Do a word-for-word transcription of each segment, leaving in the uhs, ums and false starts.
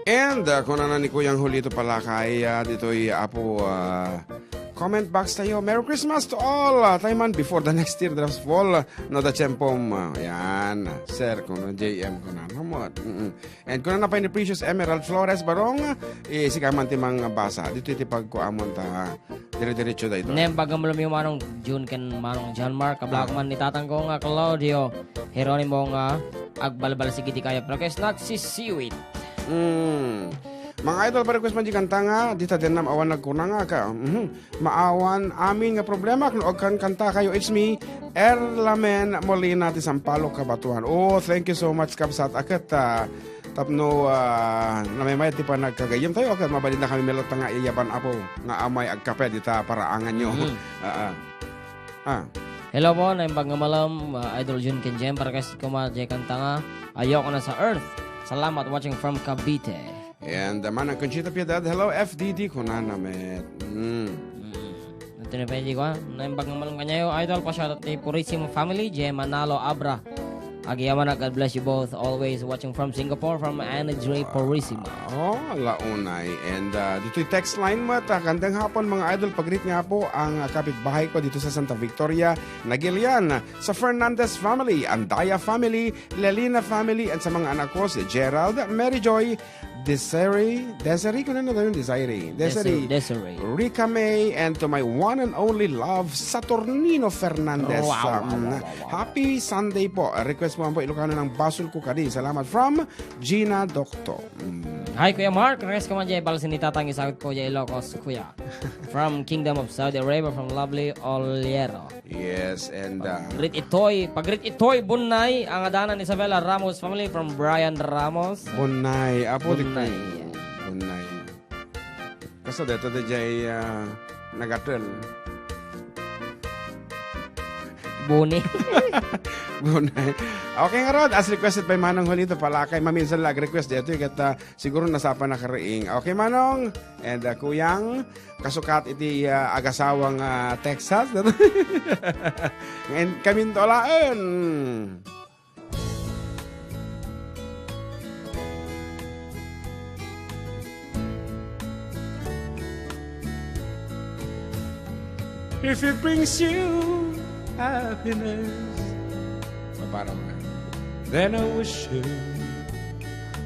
And, uh, kunana ni Kuyang Julito Palakay, uh, ditoy, Apo, uh, comment box tayo. "Merry Christmas to all! Uh, tayo man before the next teardrops fall, no, the tiyempom." Uh, yan, sir, kuno J M, kunana mo. Mm-mm. And kunana pay ni Precious Emerald Flores Barong, eh, sika man ti mangbasa. Ditoy ti pagkuamon ta, dire-diretso daytoy. Naimbag nga malem, Manong Jun ken Manong John Mark, kablak man ni tatangko nga Claudio Jeronimo nga agbalbalsig iti kayap. Request, Nagsisiwit. Mm. Mga idol, pa-request man di kanta nga, dita dennam awan nagkuna nga ka. Mhm. Maawan amin nga problema, no agkan kanta kayo. It's me, Erlamen Molina ti Sampaloc, Cabatuan. Oh, thank you so much, kabsat. Aket, ah, tapno, ah, namaymay ti panagkagayyem tayo, aket mabalin na kami melat nga iyaban, Apo, nga amay agkape dita paraangan nyo. Mhm. Ah, ah. Ah. Hello po, naimbag nga malem, ah, Idol Jun ken Jem, para kay koma, jay kanta nga, Ayoko na sa Earth. Salamat, watching from Cavite. And, uh, Manang Conchita Piedad, "Hello, F D D," kunana met. Mm. Mm. Ito na pwede ko, ah. Naimbag nga malem kanyayo, Idol, pa-shoutout ti Purisimo family, Jem Manalo Abra. Agyamanak, God bless you both. Always watching from Singapore, from Anna J Purisimo. Oh, launay. And, uh, ditoy text line met, ah, kandang hapon, mga idol, pagrit nga po ang, ah, kapitbahay ko dito sa Santa Victoria, Nagilian, sa Fernandez family, Andaya family, Lelina family, and sa mga anak ko, si Gerald, Mary Joy, Desiree, Desiree, kung ano daw yun, Desiree? Desiree. Desiree. Rica May, and to my one and only love, Saturnino Fernandez. Wow, wow, Um, wow, wow, wow. Happy Sunday po. Request mo po, Ilocano ng Basol ko kadi. Salamat from Gina Docto. Mm. Hi, Kuya Mark. Request ko man dyan, balsin ni Tatang, isagot ko dyan, Ilocos, Kuya. From Kingdom of Saudi Arabia, from lovely Oliero. Yes, and, uh, Pagrit itoy, pagrit itoy, Bunnay, ang adanan Isabella Ramos family from Brian Ramos. Bunnay, apo, di Bunnay, ko. Yeah. Bunnay. Kaso dito, di jay, uh, nagatel. Buni. Bunnay. Okay nga rod, as requested by Manong Julito Palakay, maminsan lang request dito, ket, uh, siguro nasapan na kariing. Okay, Manong? And, uh, Kuyang, kasukat iti, ah, agasawang, ah, Texas. Ngayon, kami to alaen. If it brings you happiness, Paano nga? Then I wish you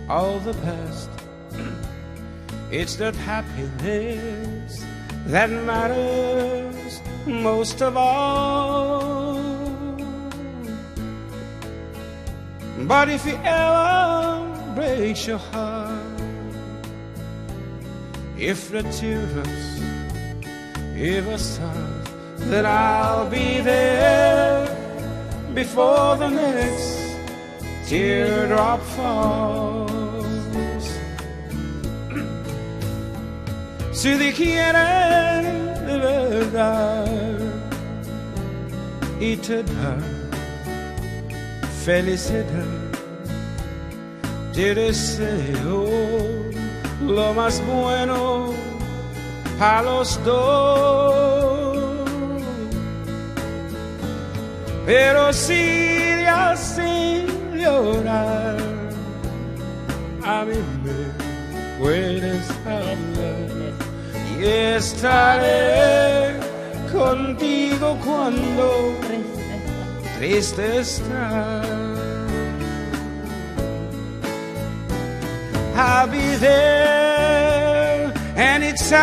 all the best. It's that happiness that matters most of all. But if it ever breaks your heart, if the teardrops ever start, then I'll be there before the next teardrop falls. Si Dios quiere, de verdad, y te da felicidad. Te deseo lo más bueno pa los dos. Pero si te hace llorar, a mí me puedes hablar y estaré contigo cuando triste estás. I'll be there anytime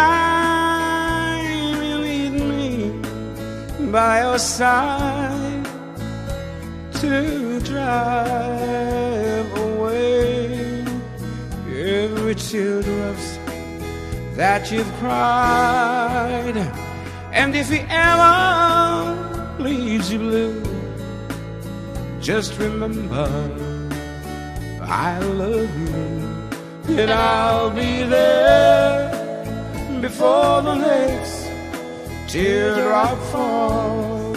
you need me, by your side to drive away every teardrops that you've cried. And if he ever leaves you blue, just remember I love you, and I'll be there before the next teardrop falls.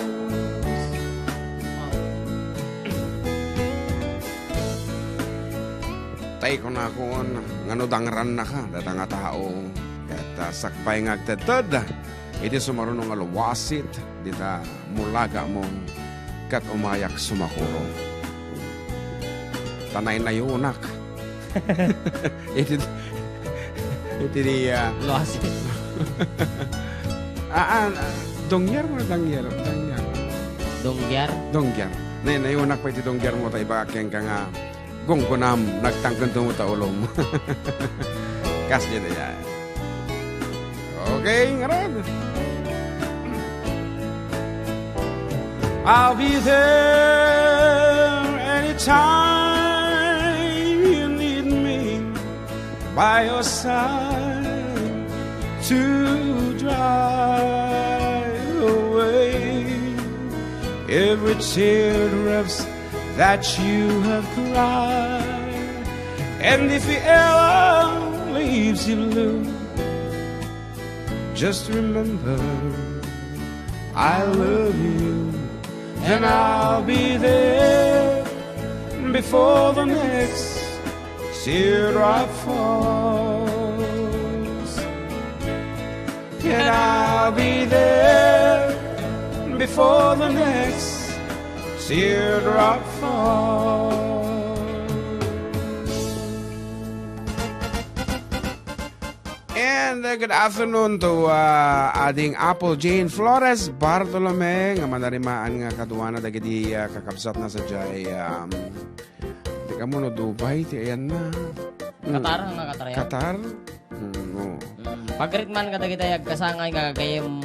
Tay kunakon, ngano dangrannaka, data nga tao, ket, ah, sakbay nga agtedted iti sumaruno nga luwasit, dita mulagamo, ket umayak sumakuro. Ta naynayonak. Iti, Iti di, ah, Luas. Ah, ah, dongger mo, dangger, dangger. Dongger? Dongger. Nay, nayunak pa iti dongger mo, ta iba kenka nga gunggunam, nagtangken to mo ta ulom. Kas di yan. Okay, ngarud. I'll be there anytime you need me, by your side to dry away every teardrops that you have cried. And if he ever leaves you blue, just remember, I love you, and I'll be there before the next teardrop falls. And I'll be there before the next teardrop falls. And, uh, good afternoon to, uh, Ading Apple Jane Flores Bartolome, nga manarimaan nga kaduana dagiti, uh, kakabsatna sadiay, um, di kamo no Dubai, ti ayanna. Mm. Qatar, nga Qatar yan? Qatar? Mm, oo. Mm. Pagritman kadagiti agkasangay nga gayem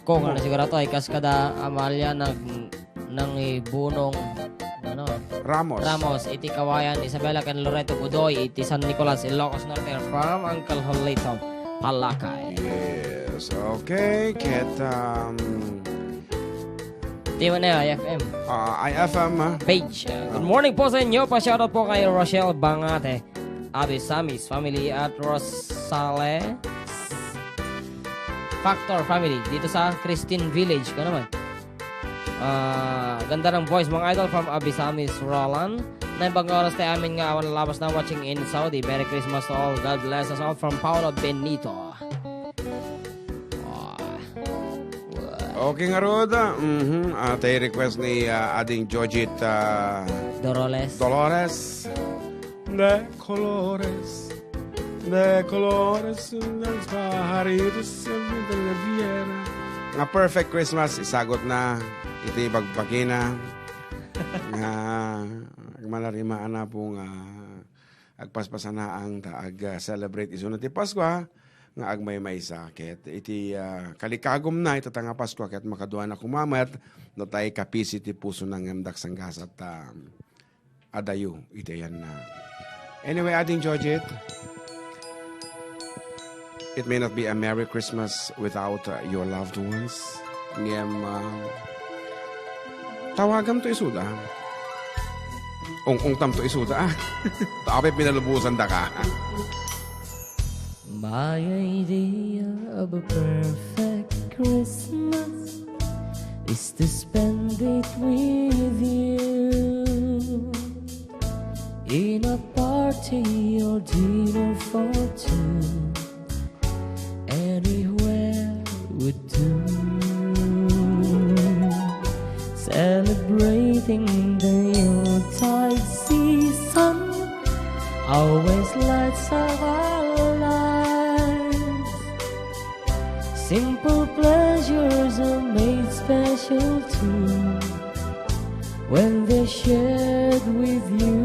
ko nga, ah, sigurado ay kas kada Amalia nag-, nang ibunong, ano, Ramos. Ramos, iti Kawayan, Isabela ken Loreto Godoy, iti San Nicolas, Ilocos Norte, from Uncle Jolito Palakay. Yes, okay. Ket, um, Team ano, I F M. Ah, I F M, ah. Page. Ah, good morning po sa inyo. Pa-shoutout po kay Rochelle Bangate, Abi Samis family at Rosale Factor family dito sa Christine Village. Ka naman. Ah, ganda ng voice, mga idol, from Abi Samis Roland. Naimbag nga oras tayo amin nga awan lalabas na watching in Saudi. Merry Christmas to all. God bless us all from Paolo Benito. Ah. Okay ngarud, ah. Mhm. Ah, tay request ni, ah, Ading Jojit, ah, Doroles. Dolores. De Colores. De Colores, unos pajaritos en mi televisión. Nga perfect Christmas, isagut na iti bagbagina. Nga, agmanarimaan na po nga agpaspasanaang ta ag-celebrate isuna ti Paskua nga agmaymaysa. Ket iti, ah, kalikagumna ita ta nga Paskua ket makaduana koma met no tay kapisi ti pusona ngem daksanggasat ta adayo iti ayanna. Anyway, Ading Jojit, it may not be a Merry Christmas without, uh, your loved ones. Ngem, uh, tawagamto isuda. Ung-ungtamto isuda, ah. Tapay pinalubusan da ka. My idea of a perfect Christmas is to spend it with you in a party or dinner for two. Anywhere would do. Celebrating the Yuletide season always lights up our lives. Simple pleasures are made special too when they're shared with you.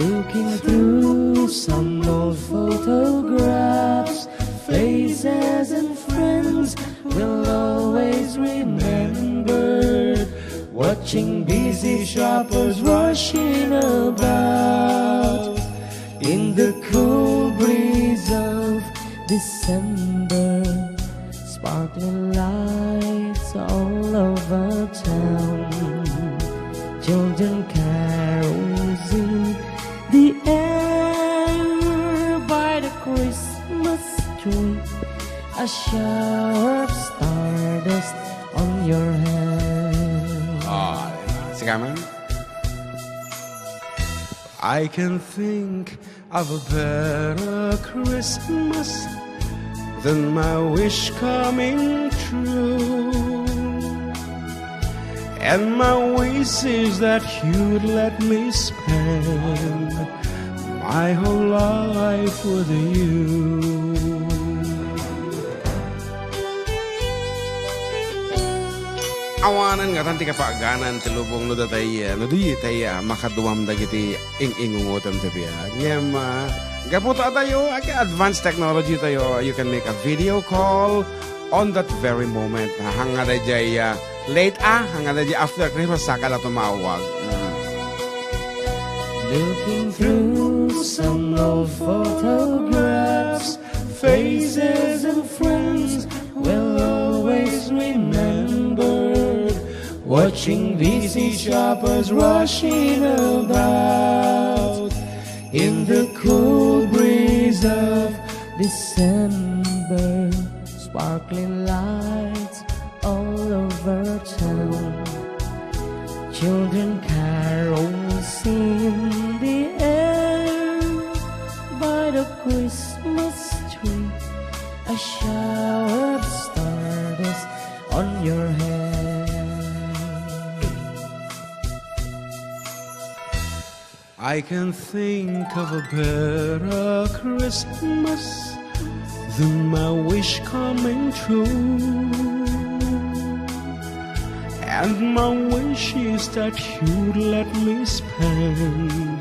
Looking through some old photographs, faces and friends we'll always remember. Watching busy shoppers rushing about in the cool breeze of December. Sparkling lights all over town. Children carols in the air by the Christmas tree. A shower of stardust on your hair. Ah, diba? Sige, man. I can think of a better Christmas than my wish coming true. And my wish is that you'd let me spend my whole life with you. Awanen ngatan ti kapaganan ti lubong no datay, no di tay, ah, makaduam dagiti ing-ingungotem ti biag. Ngem, ah, gapu ta adayo, ag-advanced technology tayo, you can make a video call on that very moment. Hangngada jay, ah, late, ah, hangngada jay after Christmas, saka la tumawag. Mm. Looking through some old photographs, faces and friends we'll always remember. Watching busy shoppers rushing about in the cool breeze of December. Sparkling lights all over town. Children carols in the air. By the Christmas tree, a shower of stardust on your head. I can think of a better Christmas than my wish coming true. And my wish is that you'd let me spend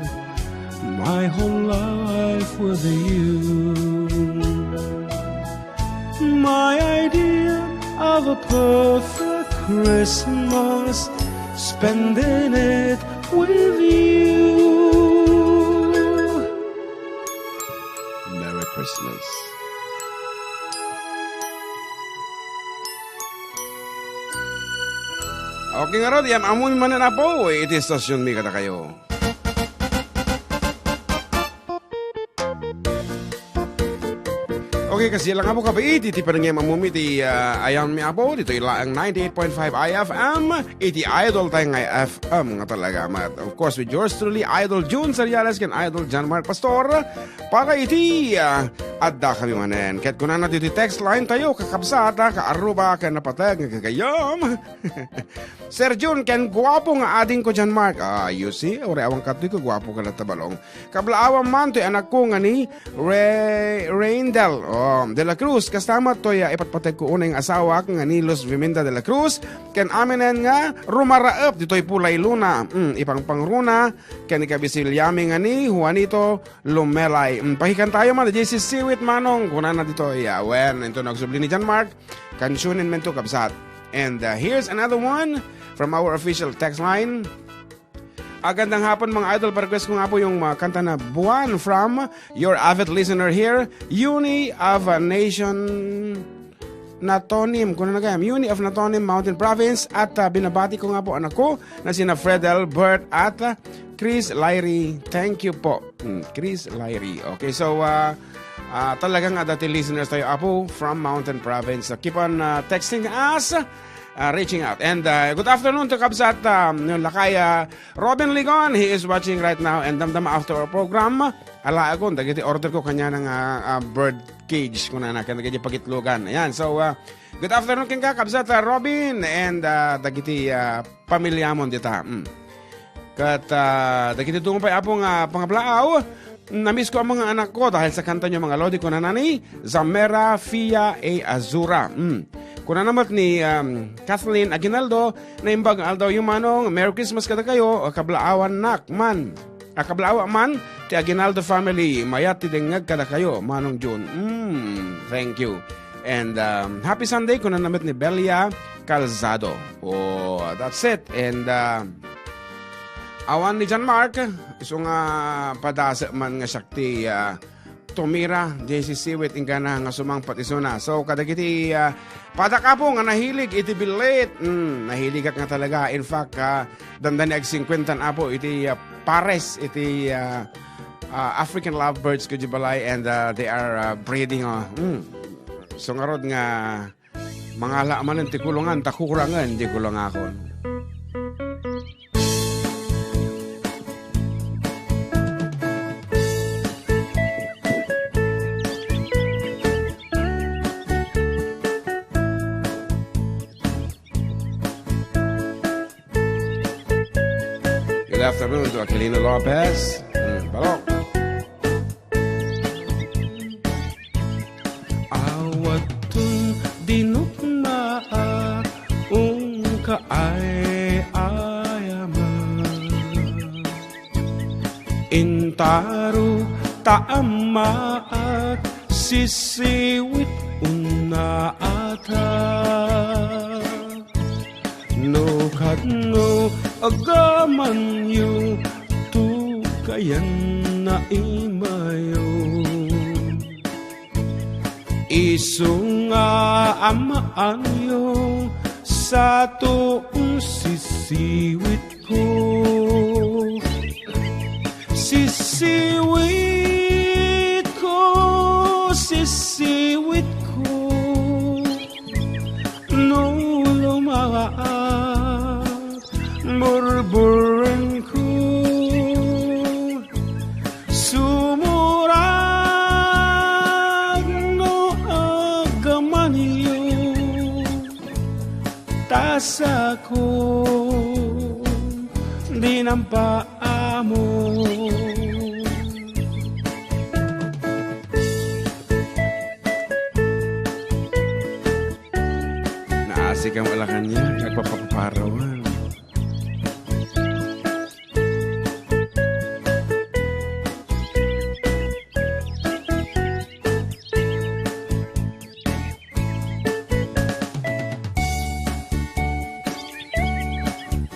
my whole life with you. My idea of a perfect Christmas, spending it with you. Merry Christmas. Okay ngarud, yan, amomi manen, Apo, iti istasyon mi kadakayo. Okay, kasla nga po kabaet iti panangayam a mumi ti, ah, ayanmi, Apo, ditoy laeng ninety-eight point five I F M, iti idol tayo nga F M nga talaga. Mat, of course, with yours truly, Idol Jun Seriales ken Idol John Mark Pastor. Para iti, ah, adda kami manen. Ket kunana ditoy text line tayo, kakabsat, ah, kaaruba, ken napateg nga gagayam. Sir Jun, ken guapo nga adingko, John Mark. Ah, you see? Uray awan katoy ko, guapo ka latta balong. Kablaawam man toy anakko nga ni Re-, Reindel, oh, de la Cruz. Kasta met toy, ah, ipatpategko unay nga asawak nga ni Luz Viminda de la Cruz. Ken aminen nga rumaraep ditoy pulay luna. Mm, ipangpangruna, ken ikabisiliami nga ni Juanito Lumelay. Mm, pakikantayo man, J C Siwit Manong, kunana ditoy. Ah, wen, into nagsubli ni John Mark. Kansionen men to, kabsat. And, uh, here's another one from our official text line. Agandang hapon, mga idol. Pa-request ko nga po yung, uh, kanta na Buwan from your avid listener here, Uni of a Nation Natonim. Kuno na kayam, Uni of Natonim, Mountain Province. At, uh, binabati ko nga po anak ko na sina Fredel, Bert, at, uh, Chris Lyrie. Thank you po. Hmm, Chris Lyrie. Okay, so, uh, Ah, talagang adda ti listeners tayo, Apo, from Mountain Province. So, keep on, ah, texting us, ah, reaching out. And, ah, good afternoon to Kabsat, um, yung lakay, ah, Robin Ligon. He is watching right now and damdama after our program. Alaekon dagiti order ko kaniana nga, ah, bird cage, kunana, ken dagiti pagitlogan. Ayan, so, ah, good afternoon kenka, Kabsat, ah, Robin, and, ah, dagiti, ah, pamilyamon dita. Mm. Ket, ah, dagiti dumteng pay, Apo, nga pangablaaw, namisko a mga anakko dahil sa kantayo, mga lodi, kunana ni Zamera Fia A. Azura. Mm. Kunana met ni, um, Kathleen Aguinaldo, "Naimbag nga aldawyo, Manong. Merry Christmas kadakayo, a kablaawannak man. A kablaawak man ti Aguinaldo family. Mayat ti dengngeg kadakayo, Manong Jun." Mm, thank you. And, um, happy Sunday, kunana met ni Belia Calzado. Oh, that's it. And, uh, awan ni John Mark, isu nga padasek man nga siak ti, uh, tumira, J C Siwit, inggana nga sumangpet isuna. So, kadagiti, uh, padak, Apo, nga nahilig iti billit. Mm, nahiligak nga talaga. In fact, uh, dandani agsingkuentan, Apo, iti, uh, pares, iti, uh, uh, African lovebirds ko di balay, and, uh, they are, uh, breeding, uh, mm. So, ngarud nga, mangala manen ti kulungan, ta kukurangen ti kulungakon. Good afternoon to Aquilino Lopez. Mm, balok. Awaton dinukmaak, ungka ay ayaman. Intaro ta ammaak, sisiwit unna ata. No kano agamanyo, tukayan na imayo. Isu nga amaanyo, sato sisiwitko. Sisiwitko, sisiwitko. No lumawaak, burburenko. Sumurag no agamanyo, ta sako di nampaamo. Naasi kang wala kanya, nagpapaparawan.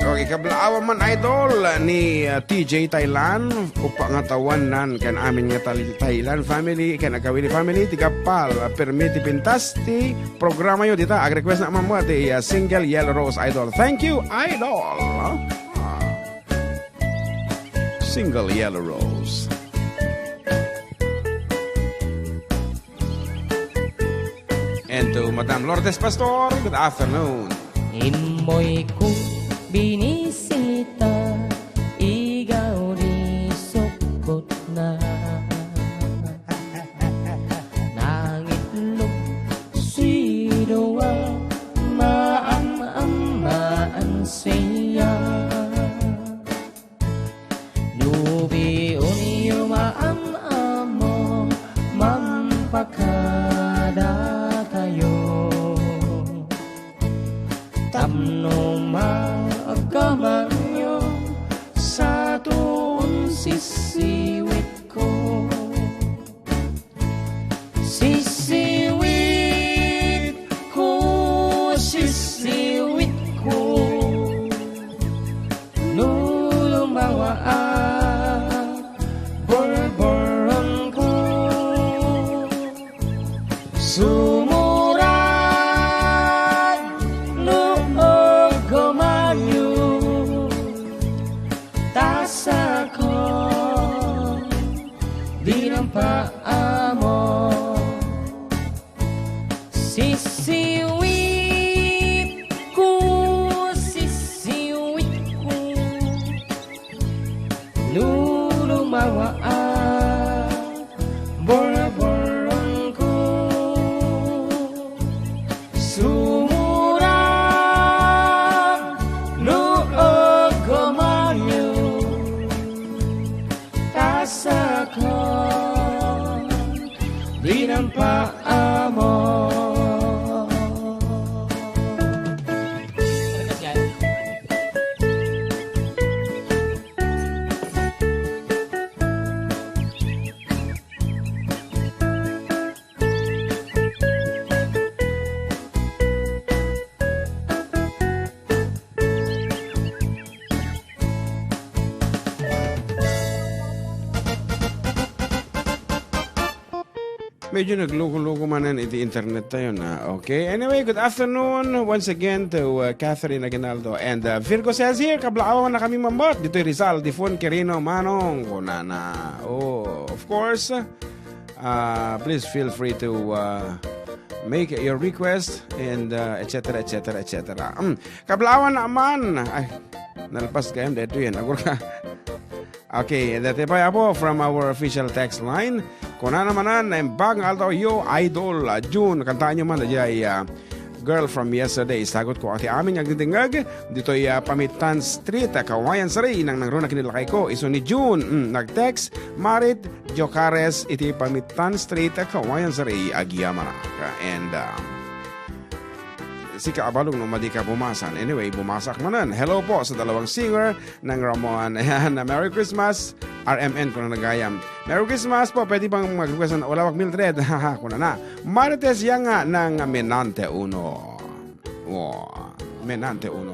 Okay, kablaawan man, idol, ni, uh, T J Thailand, upa nga tawanan ken amin nga Thai-, Thailand family, ken Agkawili family, ti gappal, uh, permi ti pintas ti programa yo dita. Ag-request na mammo ti, uh, single Yellow Rose, idol. Thank you, idol. Ah, single Yellow Rose. And to Madam Lourdes Pastor, good afternoon. Immoy ko binisita, igaw di sukkot na. Nangitlog sidua, maam-amaan siya. Lubion yo maam-amo, mampakadatayo. Tapno maagamanyo, saton sisiwitko. Sisiwitko, sisiwitko. No lumawaak, burburenko. Sumurag no agamanyo, ta sako di nampaamo. Sisiwitko, sisiwitko. No lumawaak, burburenko. Sumurag no agamanyo, ta sako di nampaamo. Medyo nagloko-loko manen iti internet tayo na. Okay. Anyway, good afternoon once again to, uh, Catherine Aguinaldo. And, uh, Virgo says here, kablaawan na kami mamot. Ditoy Rizal, Difon Quirino Manong. Kunana. Oh, of course. Uh, please feel free to, uh, make your request and, uh, et cetera, et cetera, et cetera. Mm. Kablaawan na man. Ay, nalpas kayo. Dito yan. Agor ka. Okay, dati pa, Apo, from our official text line. Kuna naman na, naimbag nga aldaw yo, idol, ah, June. Kantaan nyo man, dyan, ah, Girl from yesterday, sagut ko ti amin nga agdingdingngeg ditoy, ah, Pamittan Street, ah, Kawayan Sari, nang nangruna ken ni lakayko, isu ni June. Mm, nag-text, Marit Jocares iti Pamittan Street, ah, Kawayan Sari, agyamanak. And, ah, sika a balong no madi ka bumasan. Anyway, bumasak manen. Hello po sa dalawang singer ng Ramon. Ayan, Merry Christmas, R M N, kuna na gayam. Merry Christmas po, pwede bang mag-request ng Ulawak Mildred? Haha, kuna na. Marites Yanga ng Menante Uno. Oh, Menante Uno.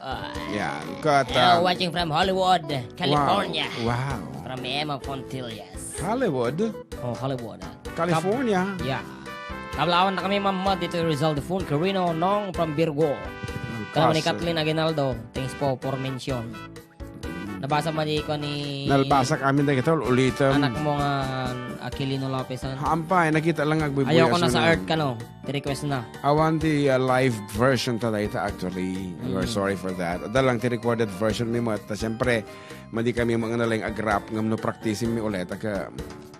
Ah, Yan. Kat, hello, ah, watching from Hollywood, California. Wow. Wow. From Emma Fontillas. Hollywood? Oh, Hollywood. California? Kab-, yeah. Kablawan na kami, Ma'am Mad, dito yung Rizal de Fun, Carino, Nong from Virgo. Ang Kami ni kaso. Kathleen Aguinaldo. Thanks po for mention. Nabasa mo di ko ni Nalbasa kami na kita, ulitan. Anak mo nga, Aquilino Lopez, ano? Hampay, nakita lang agbubuya Ayoko na sa na. Art ka, no? Ti request na. I want the, uh, live version ta dayta, actually. We're Mm. sorry for that. Adda lang ti recorded version mi mo. Ta siyempre, madi kami mga nalang agrap ngam no practicing mi ulit. Aka,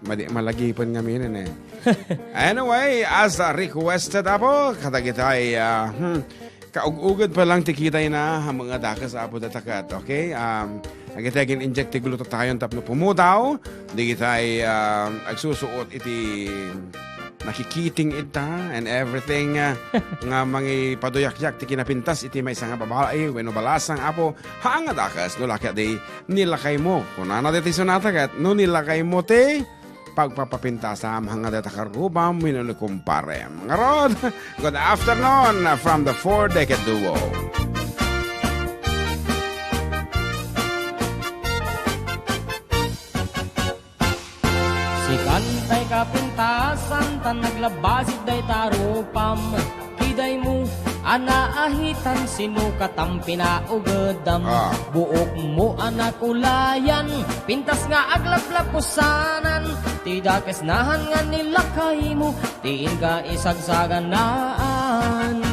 madi, malagipan nga minin eh. Anyway, as, uh, requested, apo, kadagitay, uh, hmm, kaug-ugad pa lang ti kitay na, ha mga dakas, apo, datakat. Okay? Um, agitay gin-inject ti glutathione tapno pumudaw. Digitay, ah, agsusuot iti nakikiting ita and everything, ah, nga mangipaduyakyak ti kinapintas iti maysa nga babai wenno balasang, apo, haan nga dakas no lakay di nilakaymo. Kunana ditoy sonata ket, no nilakaymo ti pagpapapintasam, haan nga dayta karrubam wenno ni kumparem. Ngarud, good afternoon from the Four Decade Duo. Sikan tay kapintasan, tan naglabasit dayta rupam. Kidaymo a naahitan, sino katam pinaugedam? Ah. Buokmo a nakulayan, pintas nga aglaplapusanan. Ti dakes nahan nga nilakaymo, ti inka isagsaganaan.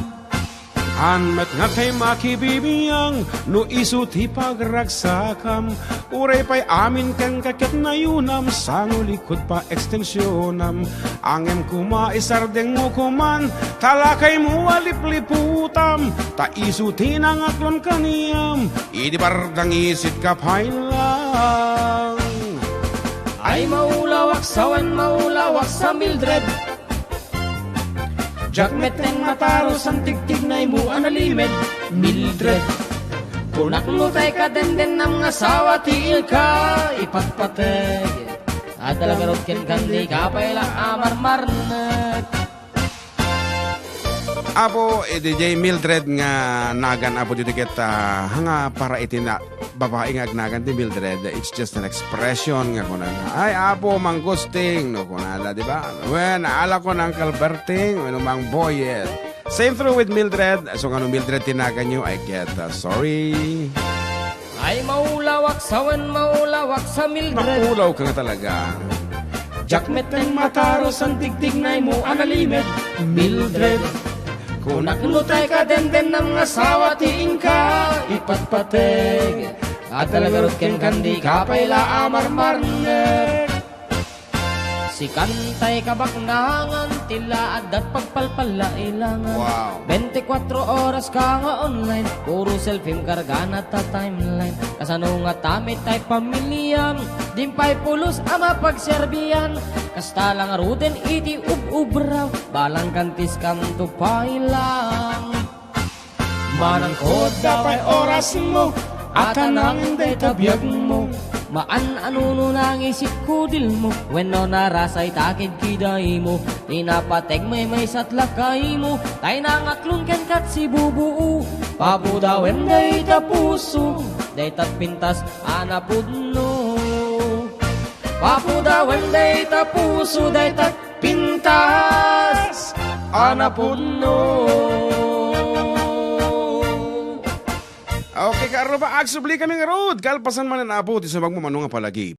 Haan met nga kay makibibiang no isu ti pagragsakam. Uray pay amin kenka ket nayunam, sango likud pa ekstensionam. Ngem koma isardengmo koman, ta lakaymo a lipliputam, ta isu ti nangaklon kaniam, idi bardangisit ka pay lang. Ay maulawak sa wen, maulawak sa Mildred. Diak metten mataro san tigtignaymo a nalimed, Mildred. Kunak no tay kadendennam nga asawa ti inka ipatpateg. Adda la garud kenkan dika pay la a marmarnek. Apo, eh, D J Mildred nga nagan, apo, dito ket, ah, nga para iti na, babae nga agnagan ti Mildred, it's just an expression nga kunana, "Ay, Apo, Manggusting," no, kunana, di ba? Wen, ala ko ng Kalberting, wenno Mang Boyet. Same through with Mildred. So, nga no Mildred ti naganyo, I get, uh, sorry. Ay, maulawak sa wen, maulawak sa Mildred. Maulaw ka nga talaga. Diak metten mataro san tigtignaymo a nalimed, Mildred. Kunak no tay kadendennam nga asawa ti inka ipatpateg. Adda la garud kenkan dika pay la a marmarnek. Sikan tay kabaknangan, ti la adda pagpalpalailangan. Wow. Bente kuatro oras ka nga online, puro selfie kargana ta timeline. Kasano nga ta met tay pamiliam, din pay pulos a mapagserbian. Kasta la ngaruden iti ub-ubra, balang kantis kanto pay lang. Manangkod da pay orasmo, a ta nangin dayta biagmo. Maan a nuno nangisit kudilmo, wenno narasay ta kidkidaymo. Ti napateg maymaysa ti lakaymo, tay nangaklon kenka ti bubuo. Papudawen dayta puso, dayta pintas a napudno. Papudawen dayta puso, dayta pintas a napudno. Okay, kaarruba, agsubli kami ngarud. Kalpasan manen, Apo, ti sumagmamano nga palagi.